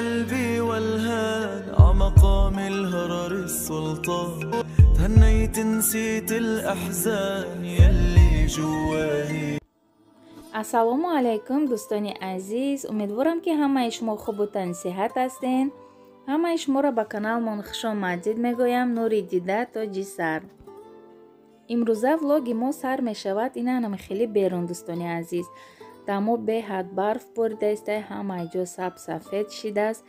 قلبي والهان عمقام الهرر السلطان تهنيت نسيت الأحزان يلي جواني. Ассалому алайкум, дӯстони азиз. Умедворам, ки ҳамаи шумо хубу тансиҳат ҳастен. Ҳамаи шуморо ба каналмон хушомадид мегӯям. Нури дида, тоҷи сар. Имрӯза влоги мо сар мешавад инанам хеле берун, дӯстони азиз. Дамо беҳад барф боридаистай, ҳамаи ҷо саб сафед шидааст.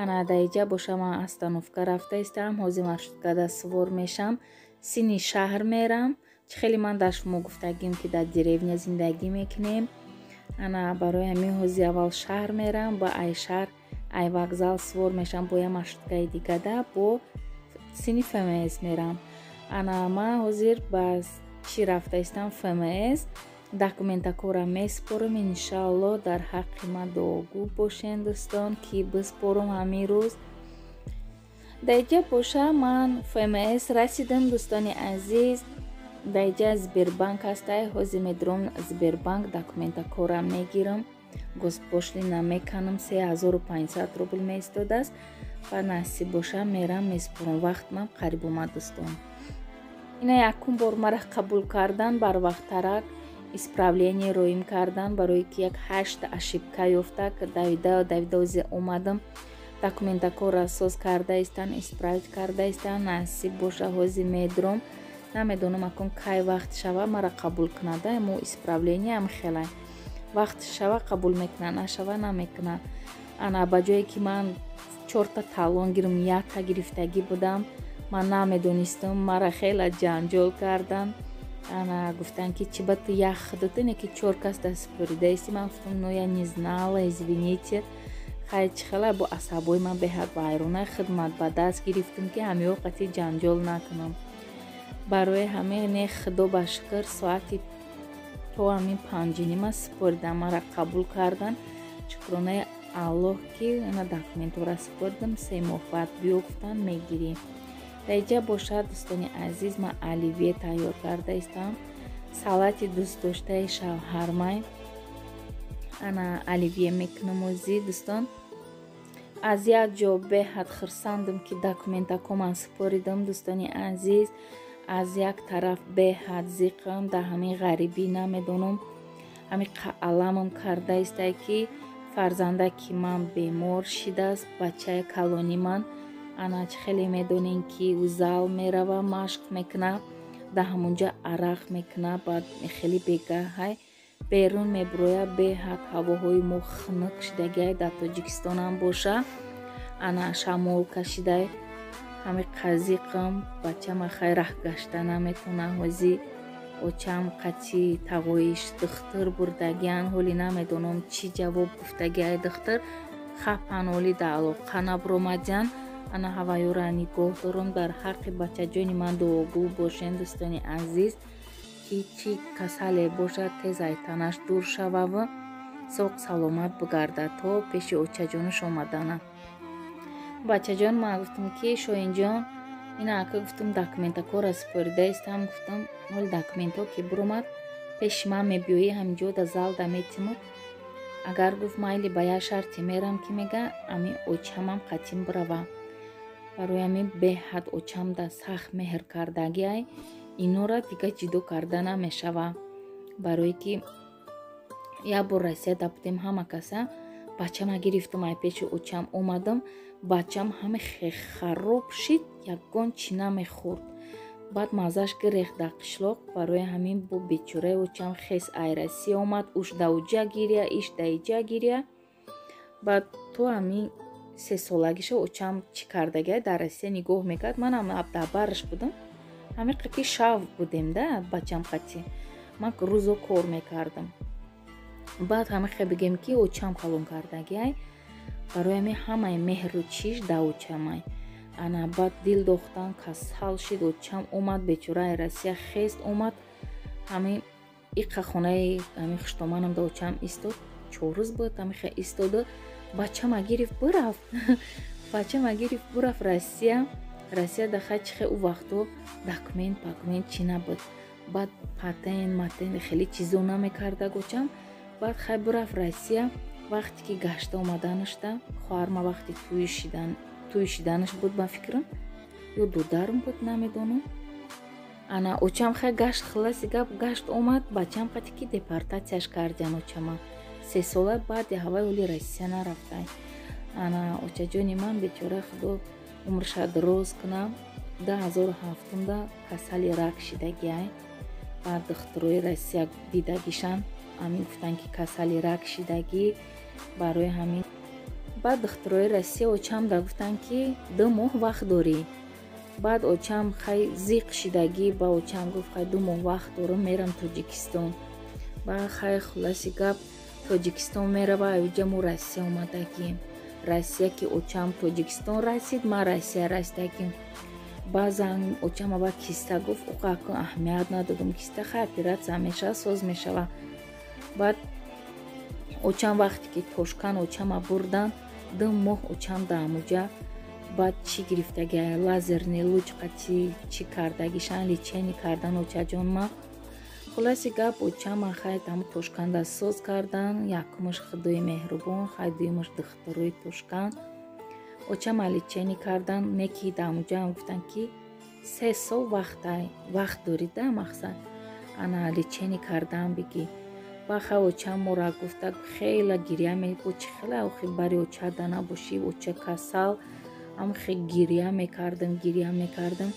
Ана даиҷа боша, ман остановка рафта истам, ҳозир маршруткада сувор мешам, сини шаҳр мерам. Чӣ хеле ман дар шумо гуфтагим, ки дар деревня зиндагӣ мекунем. Ана барои ҳамин ҳозир аввал шаҳр мерам, ба ай шаҳр, ай вокзал сувор мешам бо я маршруткаи дигада, бо сини ФМС мерам. Ана ман ҳозир ба чӣ рафта истам? ФМС документакора месупорам. Иншаалло, дар ҳаққи ман дуогӯ бошен, дӯстон, ки биспорам ҳамин рӯз. Даиҷа боша, ман ФМС расидам, дӯстони азиз. Даиҷа Сбербанк ҳастай, ҳозир медурам Сбербанк, документакора мегирам, госпошлина меканам, 3500 рубл меистодааст. Ба насиб боша, мерам, месупорам. Вақтмам қариб омад, дӯстон. Ина якум бор мара қабул кардан, барвақттарак исправление роим кардан, барои ки як ҳашта ошибка ёфтак. Давида давида ози омадам, документакора соз карда истан, исправить карда истан. Насиб боша, ҳозир медурам. Намедонам, акун кай вақт шава мара қабул кунада. Мо исправлениям хелай вақт шава қабул мекуна, нашава намекуна. Ана ба ҷое ки ман чорта талон гирам, якта гирифтагӣ будам. Ман намедонистам, мара хела ҷанҷол кардан. Ана гуфтанд, ки чи ба ту як худатине, ки чор кас даспоридаисти. Ман гуфтам: «Ну, я не знала, извините». Хай, чӣ хела бо асабои ман беҳад вайрона хидмат ба даст гирифтам, ки ҳамиҳо қатъи ҷанҷол накунам. Барои ҳамин не, худо ба шукр, соати то ҳамин 5:30 супоридам, мара қабул кардан. Шукронаи Аллоҳ, ки ана документора супоридам. 3 моҳ баъд биё гуфтан, мегирӣ. Даиҷа бошад, дӯстони азиз, ман оливье тайёр карда истам, салати дӯстдоштаи шавҳармай. Ана оливье мекунам озӣ, дӯстон. Аз як ҷо беҳад хурсандам, ки документако ман супоридам, дӯстони азиз. Аз як тараф беҳад зиқам дар ҳамин ғарибӣ. Намедонам, ҳамин аламам карда истай, ки фарзандаки ман бемор шидааст, бачаи калони ман. Ана чӣ хеле медонем, ки ӯ зал мерава, машқ мекуна, дар ҳамонҷа арақ мекуна. Баъд хеле бегаҳай берун мебуроя. Беҳад ҳавоҳои мо хунук шидагиай, дар Тоҷикистонам боша, ана шамол кашидай. Ҳами қазиқам, бачама хай раҳ гашта наметона. Ҳозӣ очам қатъи тағоиш духтур бурдагиан, ҳоли намедонам, чӣ ҷавоб гуфтагиай духтур. Хапан, ҳоли дар алоқа набуромадиан. Ана ҳаваёра нигоҳ дорам. Дар ҳаққи бачаҷони ман дуогӯ бошен, дӯстони азиз, ки чӣ касале бошад, тез айтанаш дур шававу соқ саломат бигардад то пеши очаҷонаш омадана. Бачаҷон, ман гуфтам, ки Шоҳинҷон, ина ака, гуфтам, документакора супорида истам. Гуфтам, ҳоли документҳо ки буромад, пеши ман мебиёӣ, ҳаминҷо да зал да метимуд. Агар гуфт, майли, ба як шарте мерам, ки мега, ами очамам қатим бирава. Барои ҳамин беҳад очам да сахт меҳр кардагиай, инора дига ҷидо карда намешава. Барое ки як бор Россияда будем, ҳама каса бачама гирифтам, ай пеши очам омадам, бачам ҳаме хароб шид, ягон чӣ намехӯрд. Баъд маззаш гирехт дар қишлоқ. Барои ҳамин бо бечораи очам хес ай Россия омад, уш да уҷа гиря, иш да иҷа гиря. Баъд то ҳамин сесолагиша очам чӣ кардагиай, дар Россия нигоҳ мекард. Манам абдабараш будам, ҳамин ки шав будем да бачам қатӣ, ман рӯзо кор мекардам. Баъд ҳамин хе бигем, ки очам калон кардагиай. Барои ҳамин ҳамаи меҳру чиш да очамай. Ана баъд дил дохтан, касал шид, очам омад, бечораи Россия хест омад, ҳамин иқа хонаи ҳамин хуштоманам да очам истод, 4 рӯз буд. Ҳамин хе истоду бачама гирифт бирафт, бачама гирифт бирафт Россия. Россия дахай чихе, ӯ вақто документ пакумент чӣ набуд. Баъд патент матент хеле чизо намекардаг очам. Баъд хай бирафт Россия. Вақте ки гашта омаданашда хоҳарма вақти тӯй шиданаш буд, ба фикрам, ё додарам буд, намедонам. Ана очам хай гашт, хулоси гап, гашт омад, бачам қати ки депортатсияш кардян очама. 3 сола баъди ҳавай оли Россия нарафтай. Ана очаҷони ман бечора, худо умрша дароз кунам, 2007-да касали рак шидагиай. Баъд духтурои Россия дидагишан, ҳамин гуфтанд, ки касали рак шидагӣ. Барои ҳамин баъд духтурои Россия очамда гуфтанд, ки 2 моҳ вақт дорӣ. Баъд очам хай зиқ шидагӣ, ба очам гуфт: «Хай, 2 моҳ вақт дорам, мерам Тоҷикистон». Баъд хай, хулоси гап, Тоҷикистон мерава, аюҷа мо Россия омадагием. Россия ки очам Тоҷикистон расид, ман Россия расидагим. Баъзан очам ава киста гуфт, оқа аҳамият надодум. Киста хай оператсия мешава, соз мешава. Баъд очам вақте ки Тошкан очама бурдан, 2 моҳ очам даамуҷа баъд чӣ гирифтаги, лазерный луч қати чӣ кардагишан, лечение кардан очаҷонма. Хулоси гап, очама хай таму Тошканда соз кардан. Якумаш худои меҳрубон, хай дуюмаш духтурои Тошкан очама лечение кардан. Неки даамуҷаам гуфтанд, ки 3 сол вақт дорида, мақсад, ана лечение кардан бигӣ. Баха очам мора гуфта, хела гиря мебо, чӣ хела охи бари очада набошӣ, оча касал. Ҳам хе гиря мекардам, гиря мекардам.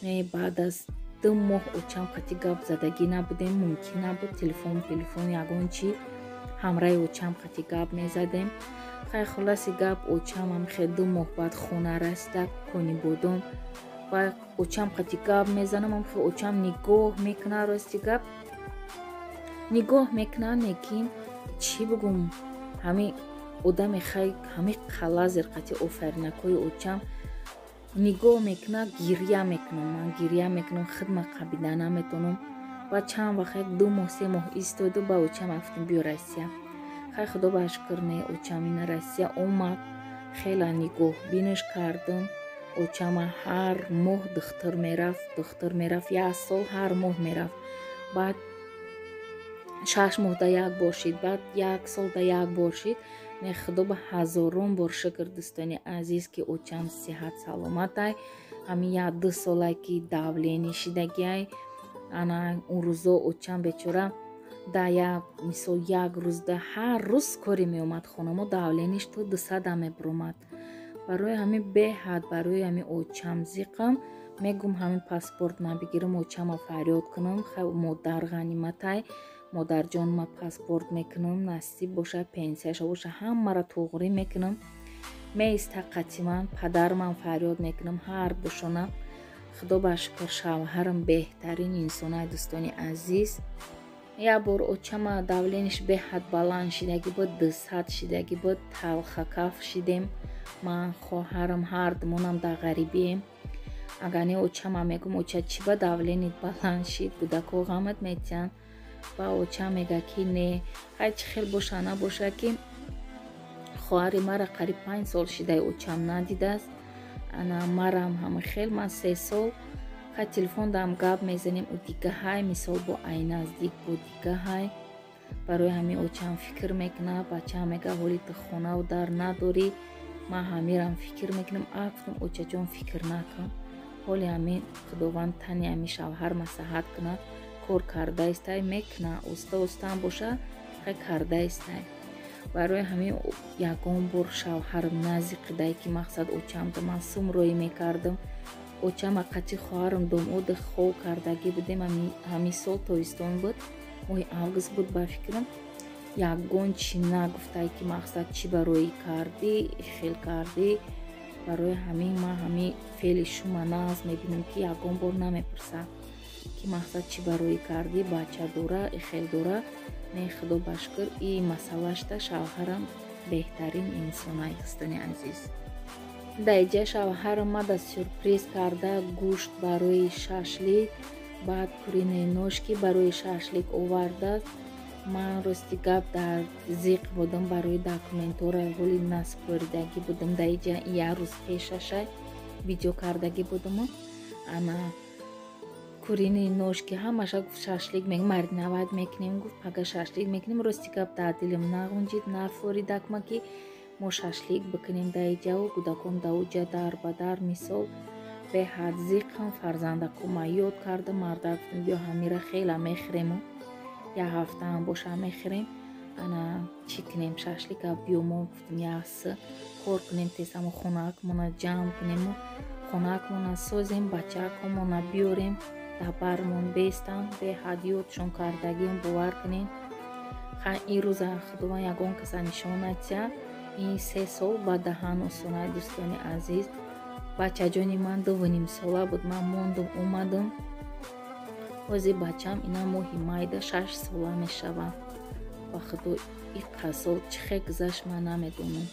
Не, баъд аз 2 моҳ очам қати гап задагӣ набудем, мумкин набуд телефон, телефон ягон чӣ, ҳамраи очам қати гап мезадем. Хай, хулоси гап, очам ҳамхе 2 моҳ баъд хона расида, Конибодом. Ва очам қати гап мезанам, ҳамхе очам нигоҳ мекунад, рости гап, нигоҳ мекунад, лекин чӣ бугум, ҳамин одаме хай ҳамин қалазер қати офаринакҳои очам нигоҳ мекунад, гиря мекунам, ман гиря мекунам, хидма қабида наметонам. Ба чанд вақт, як 2 моҳ, 3 моҳ истоду, ба очам афтум: «Биё Россия». Хай, худо ба шукр, не, очам ина Россия омад. Хела нигоҳ бинаш кардам очама, ҳар моҳ духтур мерафт, духтур мерафт, як сол ҳар моҳ мерафт. Баъд 6 моҳда як бор шид, баъд як солда як бор шид. Не, худо ба ҳазорон бор шукр, дӯстони азиз, ки очам сиҳат саломатай. Ҳамин як ду солае ки давление шидагиай. Ана он рӯзо очам бечора да як мисол як рӯзда ҳар рӯз кори меомад хонамо, давление ш то 200-а мебуромад. Барои ҳамин беҳад барои ҳамин очам зиқам. Мегум, ҳамин паспорт ман бигирам, очама фарёд кунам. Хай, модар ғаниматай, модарҷон, ма паспорт мекунам, насиб боша, пенсияша боша, ҳамаро туғрӣ мекунам. Меиста қати ман, падарман фарёд мекунам, ҳар душона. Худо ба шукр, шавҳарам беҳтарин инсонай, дӯстони азиз. Як бор очама давление ш беҳад баланд шидагӣ буд, 200 шидагӣ буд. Талхакаф шидем, ман, хоҳарам, ҳардумонам дар ғарибием. Агар не, очама мегум: «Оча, чӣ ба давление т баланд шид? Кӯдако ғамат метиҳанд». Ба очам мега, ки не, ҳай, чӣ хел боша набоша, ки хоҳари мара қариб 5 сол шидаи очам надидааст. Ана марам ҳама хел, ман 3 сол. Хай, телефондам гап мезанем, ӯ дигаҳай, мисол, бо ай наздик, бо дигаҳай. Барои ҳамин очам фикр мекунад, бачаам мега: «Ҳоли ту хонаву дар надорӣ, ман ҳамирам фикр мекунам». А гуфтам: «Очаҷон, фикр накун, ҳоли ҳамин худованд тани ҳамин шавҳар масаҳат кунад, кор карда истай, мекуна, оста остаам боша, хай, карда истай». Барои ҳамин ягон бор шавҳарам назиқидай, ки мақсад очамда ман сум рӯӣ мекардам. Очама қати хоҳарам домоди хов кардагӣ будем. Ҳамин сол тобистон буд, моҳи август буд, ба фикрам. Ягон чӣ нагуфтай, ки мақсад чӣ бароӣ кардӣ, хел кардӣ. Барои ҳамин ман ҳамин феъли шума нағз мебинам, ки ягон бор намепурсад, ки мақсад чӣ бароӣ кардӣ, бача дора, ихел дора. Не, худо ба шукр, и масъалашда шавҳарам беҳтарин инсонай, дӯстони азиз. Дар иҷа шавҳарам мада сюрприз карда, гӯшт барои шашлик, баъд куриные ножки барои шашлик овардааст. Ман, рости гап, дар зиқ будам, барои документҳоро ҳоли насупоридагӣ будам. Дар иҷа як рӯз пешашай видео кардагӣ будаму ана Куриные ножки ҳамаша гуфт, шашлик мариновать мекунем, гуфт, пага шашлик мекунем. Рости гап, дар дилим нағунҷид, нафоридакма, ки мо шашлик бикунем дар иҷаву кӯдакон дар уҷа дар ба дар. Мисол, беҳад зиқам, фарзандакума ёд кардам. Марда гуфтам, биё, ҳамира хела мехӯрему, як ҳафтаам боша мехӯрем. Ана чӣ кунем, шашлика биё, мо гуфтем, якс кор кунем, тезамо хонаакмона ҷамъ кунему хонаакмона созем, бачаакомона биёрем, дар бармон бестам. Беҳад ёдшон кардагиам, бовар кунем. Ха, ин рӯза Худованд ягон каса нишон натиҳад. Ин 3 сол ба даҳан осонай, дӯстони азиз. Бачаҷони ман 2,5 сола буд, ман мондум, омадам. Ҳозир бачам ина моҳи майда 6 сола мешавад. Ба Худо, иққа сол чӣ хел гузашт, ман намедонам.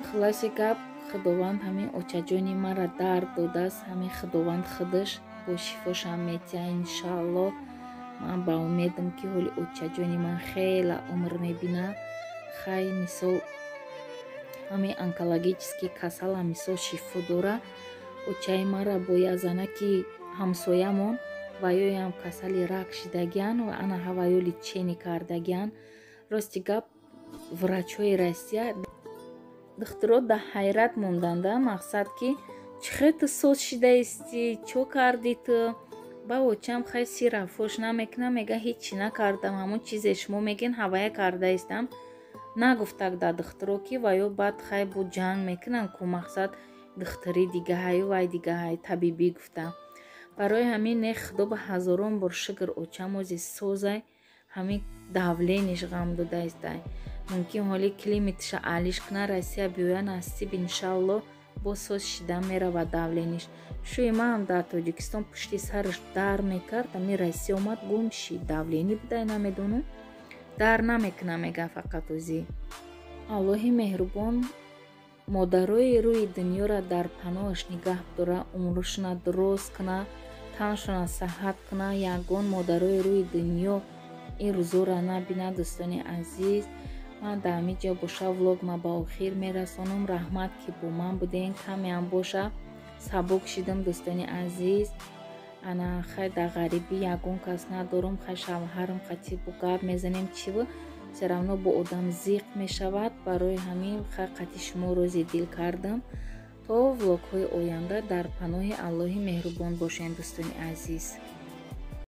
Хулоси гап, Худованд ҳамин очаҷони маро дард додааст, ҳамин Худованд худаш бо шифошам метиҳад, иншааллоҳ. Ман ба умедам, ки ҳоли очаҷони ман хела умр мебинад. Хай, мисол, ҳамин онкологический касала, мисол, шифо дора. Очаи мара бо як занаки ҳамсоямон, ваёям касали рак шидагиан ва ана ҳаваё лечение кардагиан. Рости гап, врачҳои Россия, духтуро дар ҳайрат монданда, мақсад, ки чӣ хел ту соз шидаистӣ, чо кардӣ ту? Ба очам хай сира фош намекунам, мега, ҳеччи накардам, ҳамон чизе шумо мегӯен, ҳавая кардаистам. Нагуфтак да духтуро, ки ваё баъд хай бо ҷанг мекунанд ку, мақсад, духтури дигаҳаю вай дигаҳай табибӣ гуфта. Барои ҳамин не, Худо ба ҳазорон бор шукр, очам ози созай. Ҳамин давление ш ғам додаистай. Мумкин ҳоли климатша алиш куна, Россия биёя, насиб, иншалло, боз соз шида меравад давление ш. Шӯи маам дар Тоҷикистон пушти сараш дар мекард, ами Россия омад, гум шид. Давление будай, намедонам, дар намекуна, мега фақат ӯзи. Аллоҳи меҳрубон модарои рӯи дунёра дар паноҳаш нигаҳ дора, умрушона дуроз куна, таншона саҳат куна, ягон модарои рӯи дунё ин рӯзоро набинад. Дӯстони азиз, ман дар ҳамин ҷо боша влог ма ба охир мерасонам. Раҳмат, ки бо ман будем, камеам боша сабук шидам, дӯстони азиз. Ана хай, дар ғарибӣ ягон кас надорам, хай, шавҳарам қатӣ бо гап мезанем, чиву всё равно бо одам зиқ мешавад. Барои ҳамин хай қатӣ шумо рӯзи дил кардам. То влогҳои оянда дар паноҳи Аллоҳи меҳрубон бошем, дӯстони азиз.